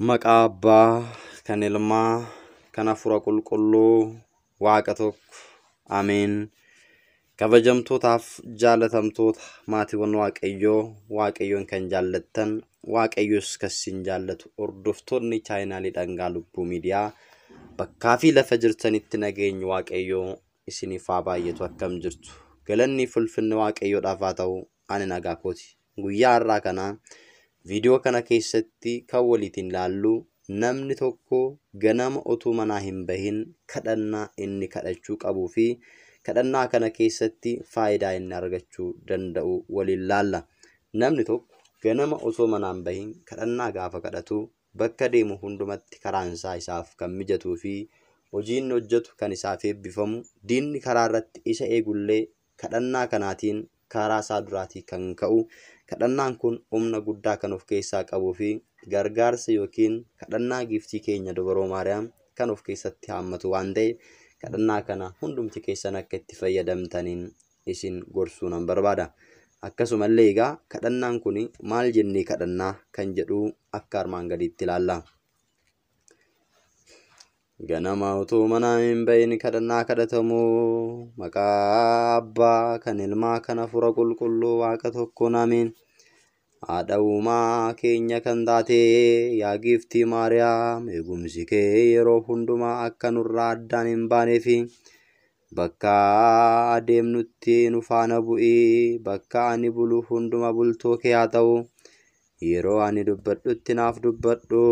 Maqaa Abbaa kan Ilmaa kan Hafuura Qulqulluu Waaqa tokko. Ameen. Kabajamtootaaf jaalatamtoota maatiiwwan Waaqayyoo, Waaqayyoon kan jaallattan, Waaqayyos kan isin jaallatu, hordoftoonni chaayinaalii Dhangaa Lubbuu Miidiyaa bakkaa fi lafa jirtanitti nageenyi Waaqayyoo isiniif haa baay'atu. Akkam jirtu? Galanni fi ulfinni Waaqayyoodhaaf haa ta'u. Ani nagaa kooti. Guyyaa har'aa kana viidiyoo kana keessatti kan waliitiin ilaallu namni tokko ganama utuu manaa hin bahin kadhannaa inni kadhachuu qabuu fi kadhannaa kana keessatti faayidaa inni argachuu danda'u waliin laalla. Namni tokko ganama osoo manaa hin bahin kadhannaa gaafa kadhatu bakka deemu hundumatti karaan isaa isaaf kan mijatuu fi hojii inni hojjetu kan isaaf eebbifamu, diinni karaa irratti isa eegullee kadhannaa kanaatiin karaa isaa duraatii kan ka'u. Kadhannaan kun humna guddaa kan of keessaa qabuu fi gargaarsa yookiin kadhannaa giiftii keenya Dubaroo Maariyaam kan of keessatti haammatu waan ta'eef kadhannaa kana hundumti keessan akka itti fayyadamtaniin isin gorsuu nan barbaada. Akkasumallee egaa kadhannaan kun maal jennee kadhannaa kan jedhu akka armaan gadiitti ilaalla. Ganama utuu manaa hin bahin kadhannaa kadhatamu maqaa Abbaa kan Ilmaa kan Hafuura Qulqulluu Waaqa tokkoon ameen. Haadha uumaa keenya kan taate yaa giiftii Maariyaam, eegumsi kee yeroo hundumaa akka nurraa addaan hin baaneefi bakka adeemnutti nu faana bu'ii, bakka ani bulu hunduma bultoo kee haa ta'u. Yeroo ani dubbadhutti naaf dubbadhu,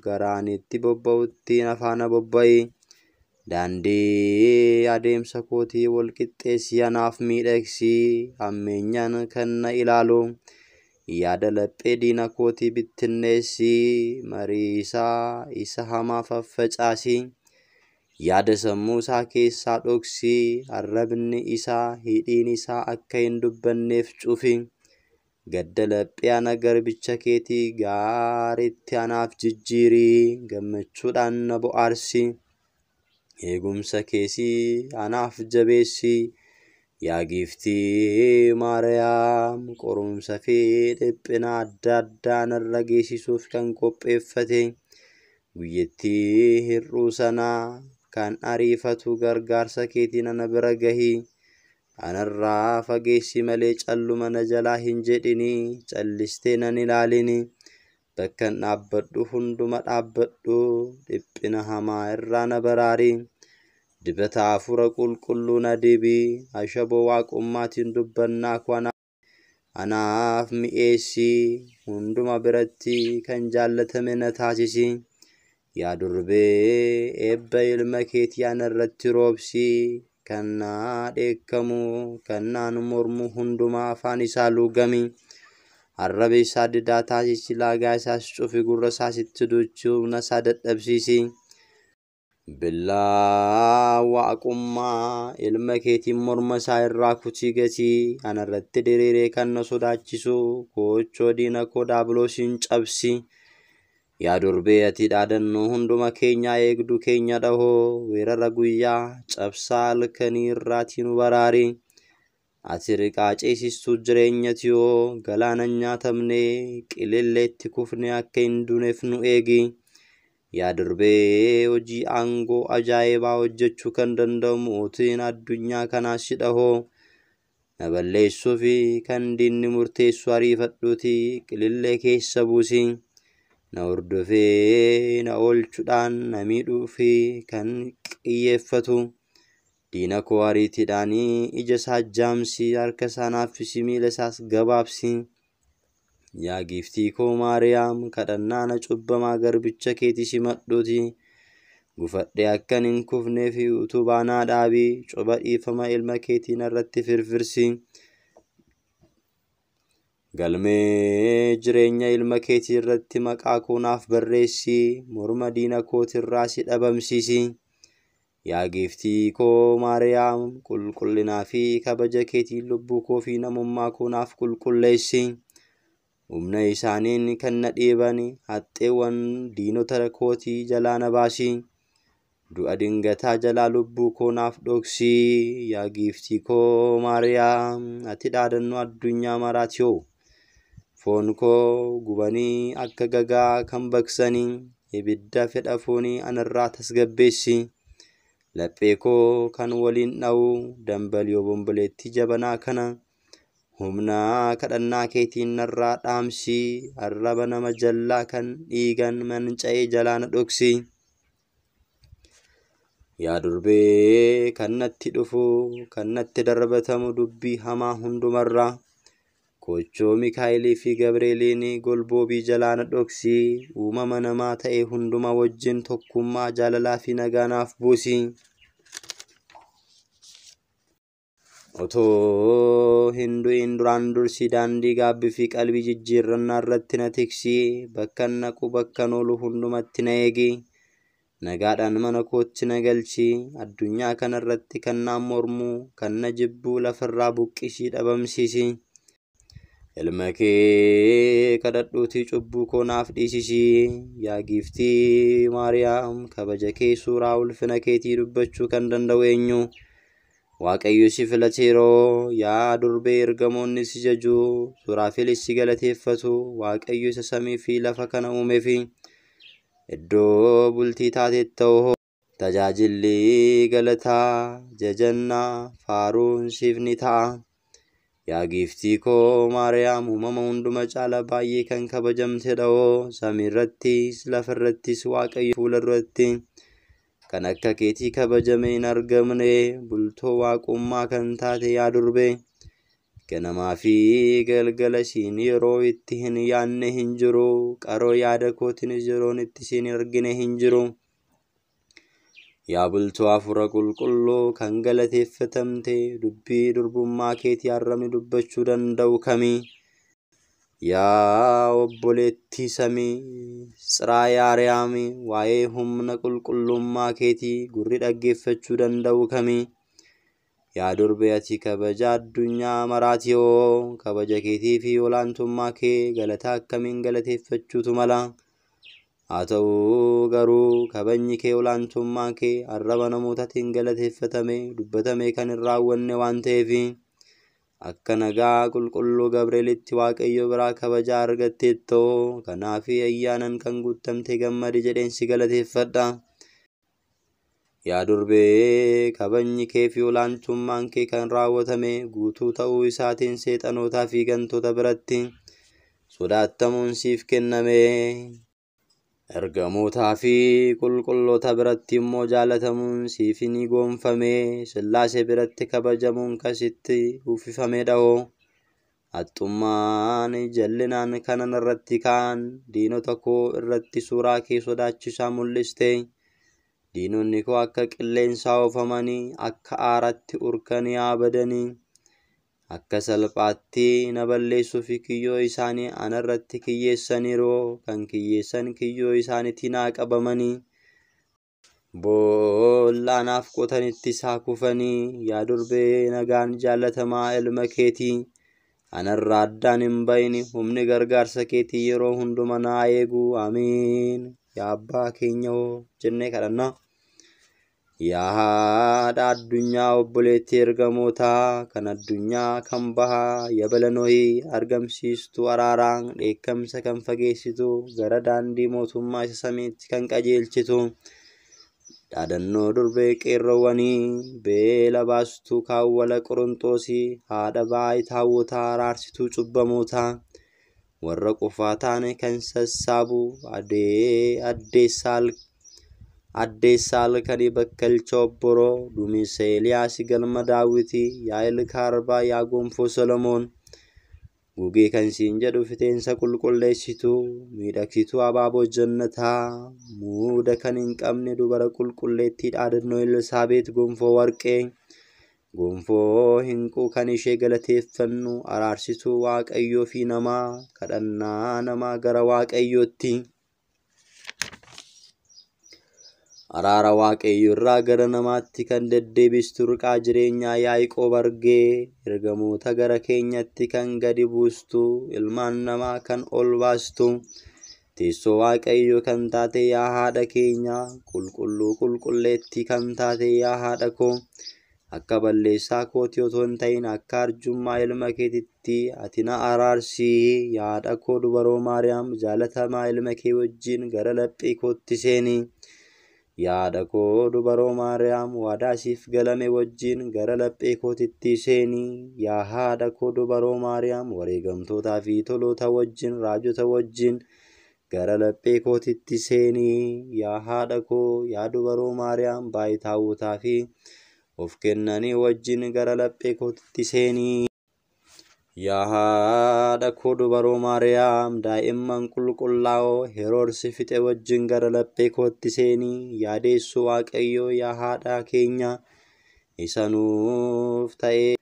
gara ani itti bobba'utti na faana bobba'i. Daandii adeemsa kootii wal qixxeessii anaaf miidhagsi, hammeenyaan kan na ilaalu. Yaada laphee diina kootii bittinneessi, marii isaa isa hamaa faffacaasi. Yaada sammuu isaa keessaa dhoksi, arrabni isaa hidhiin isaa akka hin dubbanneef cufi. Gadda laphee ana garbicha keetii gaariitti anaaf jijjiiri, gammachuudhaan na bohaarsi. Eegumsa keesii anaaf jabeessi. Yaa giiftii Maariyaam, qorumsa fi dhiphina adda addaa narra geessisuuf kan qopheeffate, guyyattii hir'uu sanaa kan ariifatu gargaarsa keetiin ana bira gahi. Anarraa fageessi malee calluma na jalaa hin jedhini, callistee nan ilaalini. Bakkan dhaabbadhu hunduma dhaabbadhu, dhiphina hamaa irraa na baraari. Dibata Hafuura Qulqulluu na dibi, ashaboo waaqummaatiin dubbannaa koo anaaf mi'eessi, hunduma biratti kan jaallatame na taasisi. Yaa durbee eebba ilma keetii ana irratti roobsi, kan na dheekkamu, kan naan mormu hundumaa afaan isaa luugami. Arraba isaa didaa taasisi, laagaa isaas cufi, gurra isaas itti duuchi, humna isaa dadhabsiisi. Billaa waaqummaa ilma keetiin morma isaa irraa kutii gatii, ana irratti diriiree kan na sodaachisu, koochoo diina koo daabiloosiin cabsi. Yaa durbee ati dhaadannoo hunduma keenyaa eegduu keenya dhahoo, weerara guyyaa cabsaa halkanii irraatii nu baraari. Ati riqaa ceesistuu jireenya tiyoo, galaana hin nyaatamne, qililleetti kufne akka hin duuneef nu eegi. Yaa durbee hojii aangoo ajaa'ibaa hojjechuu kan danda'u mootiin addunyaa kanaa si dhahoo. Na balleessuu fi kan diinni murteessu ariifadhuuti qilillee keessa buusi. Na hordofee na oolchuudhaan na miidhuu fi kan xiyyeeffatu. Diina koo ariitiidhaan ija isaa jaamsi, harka isaa naaffisi, miila isaas gabaabsi. Yaa giiftii koo Maariyaam, kadhannaa na cubbamaa garbicha keetii simadhuuti. Gufadhee akkan hin kufnee fi utubaa naa dhaabi, coba dhiifama ilma keetii narratti firfirsi. Galmee jireenya ilma keetii irratti maqaa koo naaf barreessi, morma diina kootirraa si dhabamsiisi. Yaa giiftii koo Maariyaam, qulqullinaa fi kabaja keetiin lubbuu koo fi namummaa koo naaf qulqulleessi. Humna isaaniin kan na dhiiban haxxeewwan diinota kootii jalaa na baasi. Du'a dingataa jalaa lubbuu koo naaf dhoksi. Yaa giiftii koo Maariyaam, ati dhaadannoo addunyaa maraati hoo. Foon koo gubanii akka gagaa kan baqsanii, Ibidda fedha foonii anarraa tasgabbeessi. Laphee koo kan waliin dha'u dambalii obomboleettii jabanaa kana humna kadhannaa keetiin narraa dhaamsi. Arraba nama jallaa kan dhiigan manca'ee jalaa na dhoksi. Yaa durbee kan natti dhufu, kan natti darbatamu dubbii hamaa hundumarraa kochoo Mikaa'elii fi Gabreeliin golboobii jalaa na dhoksi. Uumama namaa ta'e hunduma wajjin tokkummaa jaalalaa fi nagaa naaf buusi. Otoo hin du'in duraan dursi daandii gaabbii fi qalbii jijjiirrannaa irratti na tiksi. Bakkan naqu bakkan oolu hundumatti na eegi. Nagaadhaan mana kootti na galchi. Addunyaa kana irratti kan naan mormu, kan na jibbu lafarraa buqqisii dhabamsiisi. Ilma kee kadhadhuutii cubbuu koo naaf dhiisisi. Yaa giiftii Maariyaam, kabaja kee suuraa ulfina keetii dubbachuu kan danda'u eenyu? Waaqayyo si filateeroo. Yaa durbee ergamoonni si jaju, suraafelis si galateeffatu. Waaqayyo isa samii fi lafa kana uumee fi iddoo bultii taatetta'oo. Tajaajilli galataa, jajannaa, faaruun siif ni ta'a. Yaa giiftii koo Maariyaam, uumama hunduma caala baay'ee kan kabajamtedha'oo. Samiirrattis lafarrattis Waaqayyo fuula duratti kan akka keetii kabajame hin argamne. Bultoo waaqummaa kan taate yaa durbee, ganamaa fi galgala siin yeroo itti hin yaanne hin jiru. Qaroo yaada kootiinis yeroon itti siin argine hin jiru. Yaa bultoo hafuura qulqulluu kan galateeffatamte, dubbii durbummaa keetii arrabni dubbachuu danda'u kami? Yaa obboleettii samii Tsiraayaariyaam, waa'ee humna qulqullummaa keetii gurri dhaggeeffachuu danda'u kami? Yaa durbee ati kabaja addunyaa maraatiyoo, kabaja keetii fi olaantummaa kee galata akkamiin galateeffachuutu mala? Haa ta'u garuu kabajni kee olaantummaa kee arraba namootaatiin galateeffatame dubbatame kan hin raawwanne waan ta'eef akka nagaa qulqulluu Gabreelitti Waaqayyo biraa kabaja argatteettoo. Kanaaf ayyaanan kan guutamte gammadi jedheen si galateeffadha. Yaa durbee kabajni kee fi olaantummaan kee kan raawwatame guutuu ta'uu isaatiin seexanootaa fi gantoota biratti sodaatamuun siif kenname. Ergamootaa fi qulqulloota biratti immoo jaalatamuun siif ni goonfame. Sillaasee biratti kabajamuun kasitti uffifamedha'oo. Haxxummaan jallinaan kanan irratti ka'an diinota koo irratti suuraa kee sodaachisaa mul'iste. Diinonni koo akka qilleensaa oofamanii, akka aaratti urkanii abadanii, akka salphaatti na balleessuu fi kiyyoo isaanii anarratti kiyyeessaniiru. Kan kiyyeessan kiyyoo isaaniitiin haa qabamanii, boolla anaaf qotanittis haa kufanii. Yaa durbee nagaan jaalatamaa ilma keetii anarraa addaan hin bayini. Humni gargaarsa keetii yeroo hunduma naa eegu. Amiin. Yaa abbaa keenya hoo jennee kadhanna. Yaa haadha addunyaa obboleettii ergamootaa kan addunyaa kan bahaa yabala Nohii argamsiistuu araaraan dheekkamsa kan fageessitu, gara daandii mootummaa isa samiitti kan qajeelchitu, dhaadannoo durbee qeerroowwanii beela baastuu kaawwala Qoronxoosii, haadha baay'ee araarsituu cubbamootaa, warra qofaa taane kan sassaabu addeessaa halkanii bakkalcha obboroo, duumessa Eeliyaas galma Daawitii, yaa ilka arbaa, yaa gonfoo Solomoon, gugee kan siin jedhu fiteensa qulqulleessituu, miidhagsituu abaaboo jannataa, muuda kan hin qabne dubara qulqulleettii dhaadannoo Elsaabeet gonfoo warqee, gonfoo hinquu kan ishee galateeffannu, araarsituu Waaqayyoo fi namaa, kadhannaa namaa gara Waaqayyootti. Araara Waaqayyo irraa gara namaatti kan deddeebistu riqaa jireenyaa Yaaqoob argee, ergamoota gara keenyatti kan gadi buustu, ilmaan namaa kan ol baastu, teessoo Waaqayyo kan taate yaa haadha keenya, qulqulluu qulqulleettii kan taate yaa haadha koo, Akka balleessaa kootii otoo hin ta'in akka arjummaa ilma keetitti ati na araarsi. Yaa haadha koo dubaroo Maariyaam jaalatamaa ilma kee wajjin gara laphee kootti seeni. Yaa haadha koo dubaroo Maariyaam waadaa siif galame wajjin gara laphee kootitti seeni. Yaa haadha koo dubaroo Maariyaam wareegamtootaa fi toloota wajjin raajota wajjin gara laphee kootitti seeni. Yaa haadha koo yaa dubaroo Maariyaam baayitaawwotaa fi of kennanii wajjin gara laphee kootitti seeni. Yaa haadha koo dubaroo Maariyaam daa'imman qulqullaa'oo Heroodsi fixe wajjin gara laphee kootti seeni. Yaa deessuu Waaqayyoo yaa haadha keenya isa nuuf ta'e.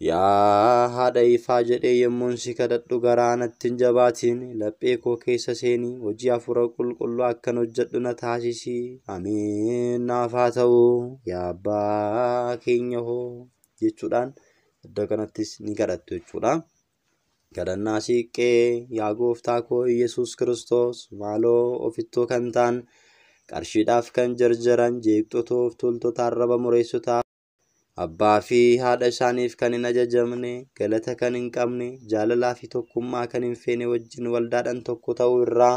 Yaa haadha ifaa jedhee yommuun si kadhadhu garaa natti hin jabaatin. Laphee koo keessa seeni. Hojii hafuura qulqulluu akkan hojjedhu na taasisi. Ameen naaf haa ta'u. Yaa abbaa keenya hoo jechuudhaan iddoo kanattis ni kadhattu jechuudha. Kadhannaa siiqqee yaa gooftaa koo Iyyasuus Kiristoos maaloo ofittoo kan ta'an qarshiidhaaf kan jarjaran jeeqxotoof toltoota arraba mureessotaa abbaa fi haadha isaaniif kan hin ajajamne galata kan hin qabne jaalalaa fi tokkummaa kan hin feene wajjin waldaadhaan tokko ta'uu irraa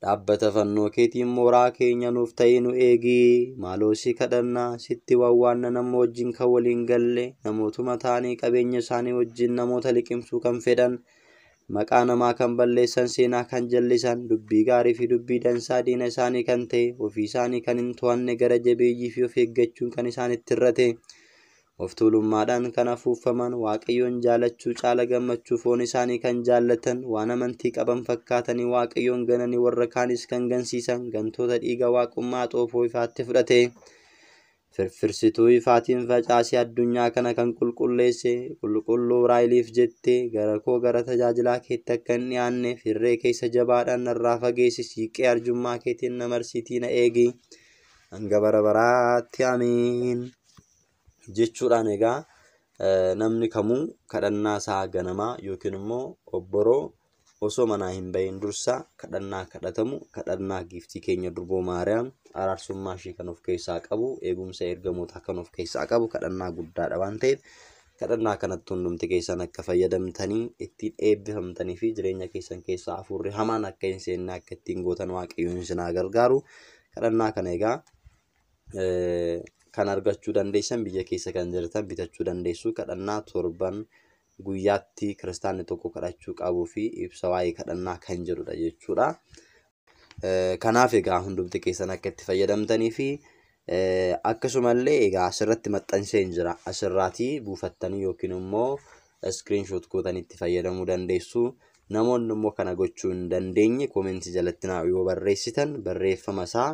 dhaabbata fannoo keetiin mooraa keenya nuuf ta'ee nu eegi. Maaloo si kadhannaa sitti wawwaanna nama wajjin kan waliin galle namootuma ta'anii qabeenya isaanii wajjin namoota liqimsuu kan fedhan maqaa namaa kan balleessan seenaa kan jallisan dubbii gaarii fi dubbii dansaa diina isaanii kan ta'e ofii isaanii kan hin to'anne gara jabeeyyii fi of eeggachuun kan isaanitti irrate of tuulummaadhaan kan afuufaman Waaqayyoon jaalachuu caala gammachuu foon isaanii kan jaallatan waan amantii qaban fakkaatanii Waaqayyoon gananii warra kaanis kan gansiisan gantoota dhiiga waaqummaa xoofoo ifaatti fudhate firfirsituu ifaatiin facaasee addunyaa kana kan qulqulleesse qulqulluu Raayiliif jettee gara koo gara tajaajilaa keetti akka hin dhiyaanne firree keessa jabaadhaan narraa fageessi siiqqee arjummaa keetiin na marsiitii na eegi hanga bara baraatti ameen. Jechuudhaan egaa namni kamuu kadhannaa isaa ganamaa yookiin immoo obboroo osoo manaa hin bahin dursa kadhannaa kadhatamu kadhannaa giiftii keenya durboo Maariyaam araarsummaa ishee kan of keessaa qabu eegumsa ergamootaa kan of keessaa qabu kadhannaa guddaadha waan ta'eef kadhannaa kanatti hundumti keessan akka fayyadamtanii ittiin eebbifamtanii fi jireenya keessan keessaa hafuurri hamaan akka hin seenne akka ittiin gootan Waaqayyoon isin haa gargaaru. Kadhannaa kana egaa kan argachuu dandeessan biyya keessa kan jirtan bitachuu dandeessu. Kadhannaa torban guyyaatti kiristaanni tokko kadhachuu qabuu fi ibsa waa'ee kadhannaa kan jedhudha jechuudha. Kanaaf egaa hundumti keessan akka itti fayyadamtanii fi akkasumallee egaa asirratti maxxansee hin jira. Asirraatii buufattanii yookiin immoo iskiriinshoot gootanii itti fayyadamuu dandeessu. Namoonni immoo kana gochuu hin dandeenye koomentii jalatti yoo barreessitan barreeffama isaa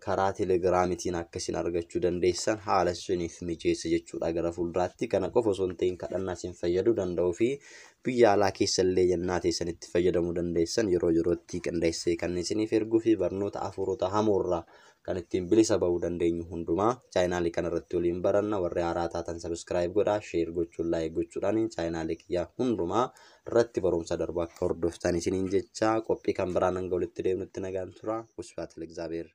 karaa telegiraamitiin akkasiin argachuu dandeessan haala isiniif mijeessa jechuudha gara fuulduraatti. Kana qofa osoo hin ta'in kadhannaa isin fayyaduu danda'uu fi biyya alaa keessa illee yennaa teessan itti fayyadamuu dandeessan yeroo yerootti qindeessee kan isiniif erguu fi barnoota hafuurota hamoorraa kan ittiin bilisa bahuu dandeenyu hundumaa chaayinaalii kanarratti waliin baranna. Warri haaraa taatan sabiskiraayib godhaa, sheer gochuun, laayik gochuudhaan chaayinaalii kiyyaa hundumaa irratti barumsa darbu akka hordoftan isiniin jecha qophii kan biraan hanga walitti deemnutti nagaan tura. Wasbaat Ligzaabeer.